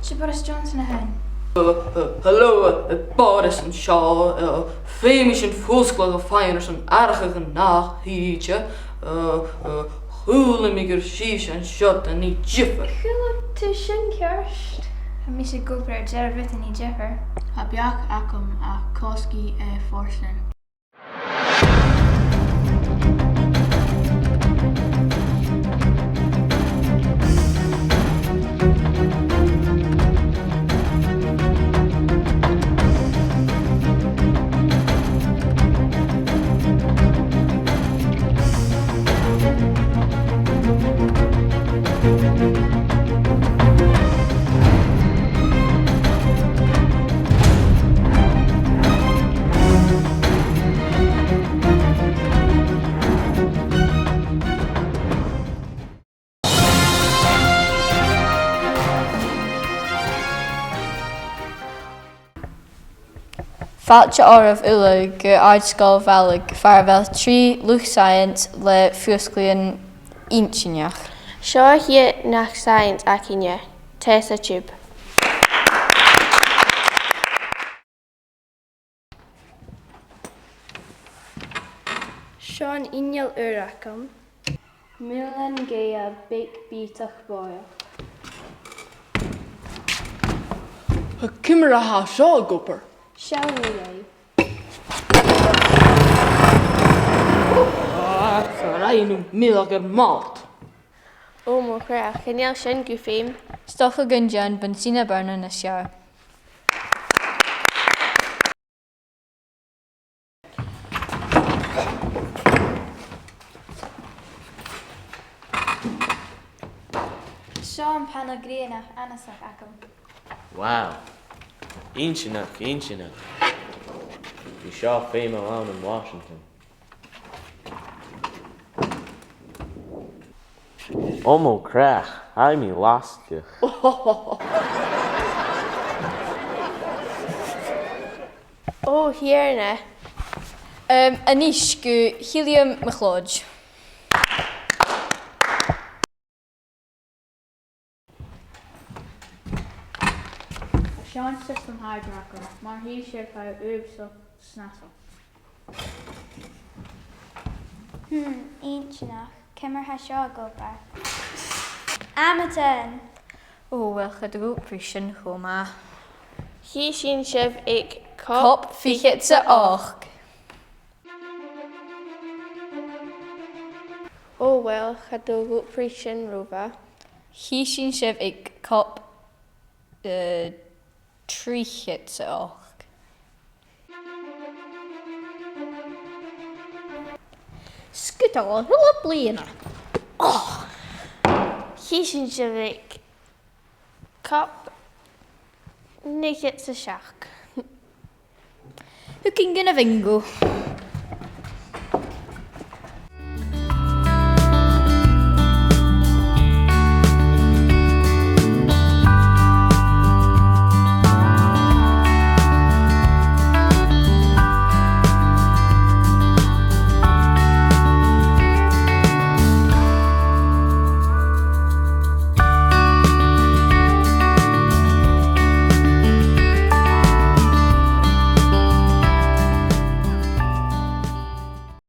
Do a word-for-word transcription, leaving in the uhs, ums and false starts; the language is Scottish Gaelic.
'S e Boris Johnson a th' ann. Uh, uh, hello, uh, uh, Boris an seo, uh, feumaidh sinn fuasgladh a dhèanamh airson atharrachadh an ath-shìde, uh, uh, chuala mi gur e sibhse an seo a nì diofar. Chuala tu sin ceart? Tha mise ag obair air dearbh rud a nì diofar. Tha beachd agam ach cosgaidh, uh, forsan. Fàilte oirbh uile gu Àrd-sgoil Mhalaig, far a bheil trì luchd-saidheans le fuasgladh inntinneach. Seo a' chiad neach-saidheans againne, Tessa Tube. Seo an inneal ùr agam. Mùileann-gaoithe beag bìodach bòidheach. Ciamar a tha seo ag obair? Seall mi e. Ah, 's e rinn thu milleadh air m' fhalt. Ò mo chreach, chan eil sin gu feum. 'S dòcha gun dèan Bunsen a' bhàrr nas fheàrr. Seo am panal grianach annasach agam. Wow. Inntinneach, inntinneach. Bidh seo feumail ann an Washington. Ò mo chreach, tha mi lastach. Ò, Thiarna. Em, a-nis gu Chill MacLeòid. Seo an system hard rock, mar a chì sibh, tha e uabhasach snasach. Hmm, inntinneach. Ciamar a tha seo ag obair? Amazon! Ò, uill, cha do dh'obraich sin cho math. Chì sinn sibh aig cop fichead 's a h-ochd. Ò, uill, cha do dh'obraich sin ro mhath. Chì sinn sibh aig cop, eh, trithead 's a h-ochd. Sgoinneil a h-uile bliadhna. Ò! Chì sinn sibh aig cop naochad 's a seachd. Thugainn gun a' bhingo.